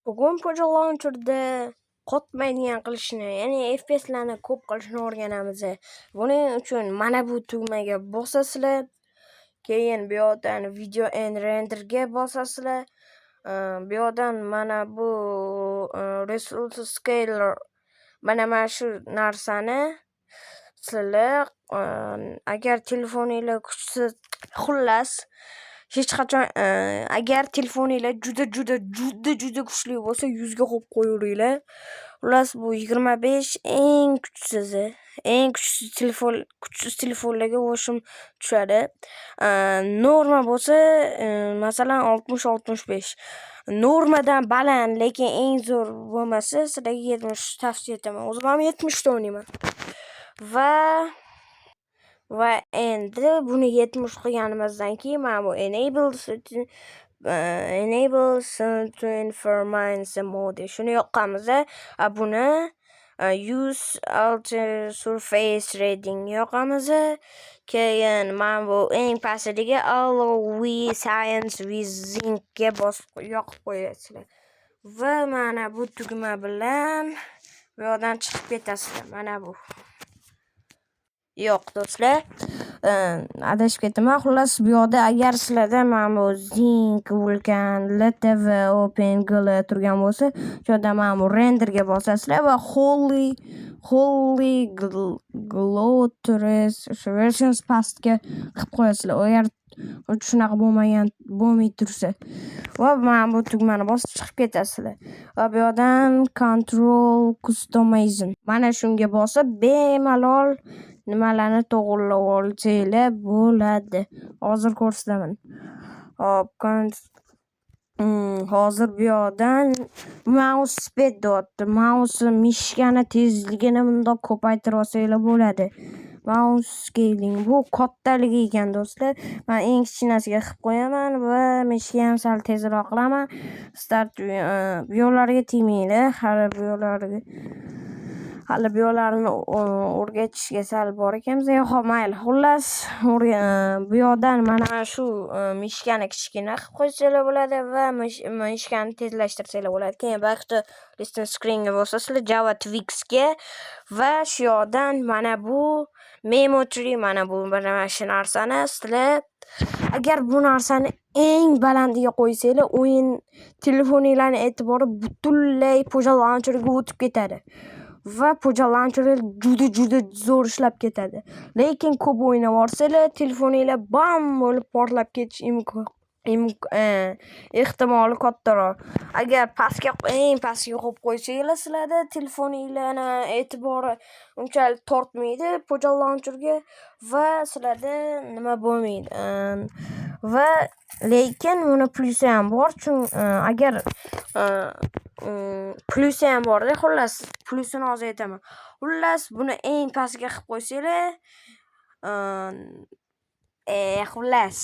Bugun Pojo Launcher'da qotmaydigan qilishni, ya'ni FPS'larni ko'p qilishni o'rganamiz. Buning uchun mana bu tugmaga bosasizlar, keyin bu yoqdan Video and Renderga bosasizlar. Bu yoqdan mana bu Resolution Scaler, mana shu narsani sizlar agar telefoninglar kuchsiz, xullas, hech qachon agar telefoninglar juda juda juda juda kuchli bo'lsa, 100 ga qo'yib qo'yaveringlar. Xullas, bu 25 eng kuchsizi, eng kuchsiz telefon, kuchsiz telefonlarga в общем tushadi. Norma bo'lsa, masalan, 60-65. Normadan baland, lekin eng zo'r bo'lmasa, sizlarga 70 tavsiya etaman. O'zim ham 70 ta o'ynayman. Va endi buni 70 qilganimizdan keyin mana bu enable performance mode, shuni yoqamiz. Buni use ultra surface shading yoqamiz. Keyin mana bu eng pastidagi allow V-Sync with Zyncga bosib yoqib qo'yasizlar. Va mana bu tugma bilan bu yoqdan chiqib ketasizlar. Mana bu. Yo'q, do'stlar, adashib ketdim. Xullas, bu yoqda agar sizlarda mana bu Zync, Vulkan, LTV, OpenGL turgan bo'lsa, shu yerda mana bu renderga bosasizlar va Holy Glotures o'sha versions pastga qilib qo'yasizlar. Agar shunaqa bo'lmagan, bo'lmay tursa. Va mana bu tugmani bosib chiqib ketasizlar. Va bu yoqdan Control Customization, mana shunga bosib bemalol nimalarni to'g'irlab olsanglar bo'ladi. Hozir ko'rsataman. Hop, hozir bu yoqdan mouse speed deyapti. Mouse, мышка ni tezligini bundoq ko'paytirib olsanglar bo'ladi. Mouse scaling, bu kattaligi ekan, do'stlar. Man eng kichkinasiga qilib qo'yaman va мышка ham sal tezroq qilaman. Start, bu yoqlariga tegmanglar. Hali bu yoqlarini o'rgatishga sal bor ekan bizga. Xo'p, mayli. Xullas, bu yoqdan mana shu мышка ni kichkina qilib qo'ysanglar bo'ladi va мышка ni tezlashtirsanglar bo'ladi. Keyin back to listen screenga bosasizlar, Java Tweaksga va shu yoqdan mana bu Memo Tree, mana bu, mana shu narsani sizlar agar bu narsani eng balandiga qo'ysanglar, o'yin telefoninglarni e'tibori butunlay Pojo Launcherga o'tib ketadi. Va Pojo Launcher juda juda zo'r ishlab ketadi. Lekin ko'p o'ynab yuborsanglar, telefoninglar bam bo'lib portlab ketish imkon ehtimoli kattaroq. Agar pastga, eng pastga qo'yib qo'ysanglar, sizlarda telefoninglarni e'tibori unchalik tortmaydi Pojo Launcherga va sizlarda nima bo'lmaydi. Va lekin buni plyusi ham bor. Chunki agar plyusi ham borda, xullas, plyusini hozir aytaman. Xullas, buni eng pastga qilib qo'ysanglar, xullas,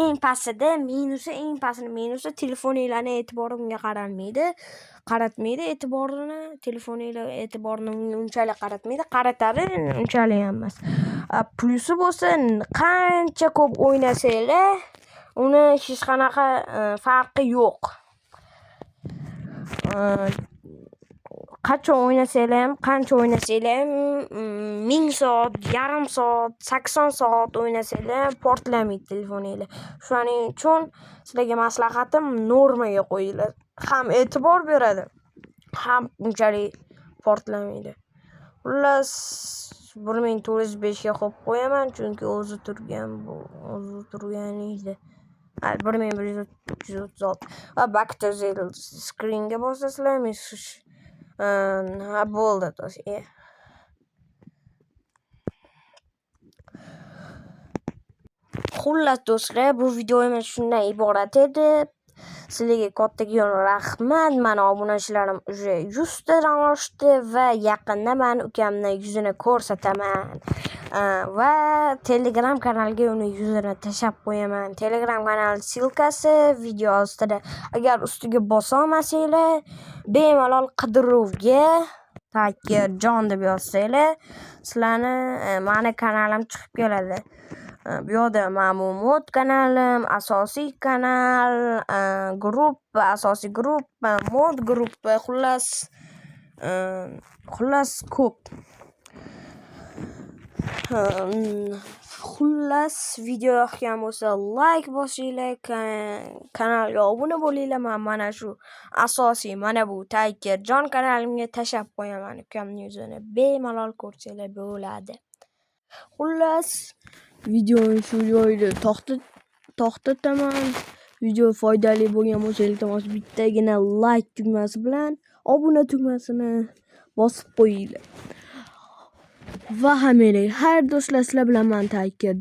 eng pastida minusi, eng pastini minusi: telefoninglarni e'tibori bunga qaralmaydi, qaratmaydi e'tiborini, telefoninglar e'tiborini unga unchalik qaratmaydi, qaratadi, unchalik ham emas. Plyusi bo'lsa, qancha ko'p o'ynasanglar, uni hech qanaqa farqi yo'q. Qachon o'ynasanglar ham, qancha o'ynasanglar ham, 1000 soat, yarim soat, 80 soat o'ynasanglar ham portlamaydi telefoninglar. Shuning uchun sizlarga maslahatim: normaga qo'yinglar. Ham e'tibor beradi, ham unchalik portlamaydi. Xullas, 1405 ga qo'yib qo'yaman, chunki o'zi turgan, bu o'zi turgan edi. 1136 va back to screenga bosasizlar. Ha, bo'ldi, do'stlar. Xullas, do'stlar, bu videomiz shundan iborat edi. Sizlarga kattakon rahmat. Mani obunachilarim уже 100 tadan oshdi va yaqinda man ukamni yuzini ko'rsataman. Va Telegram kanaliga uni yuzini tashlab qo'yaman. Telegram kanal ссылка si video ostida. Agar ustiga bosolmasanglar, bemalol qidiruvga Jon deb yozsanglar, sizlarni mani kanalim chiqib keladi. Bu yoqda mana bu mod kanalim, asosiy kanal, gruppa, asosiy gruppa, mod gruppa, xullas ko'p. Xullas, video yoqgan bo'lsa, layk bosinglar, kanalga obuna bo'linglar. Man mana shu asosiy, mana bu Taykerjon kanalimga tashlab qo'yaman ukamni yuzini. Bemalol ko'rsanglar bo'ladi. Xullas, videoni shu joyda to'xtataman. Video foydali bo'lgan bo'lsa, iltimos, bittagina layk tugmasi bilan obuna tugmasini bosib qo'yinglar. Va hammalarga xayr, do'stlar, sizlar bilan man, Tayker.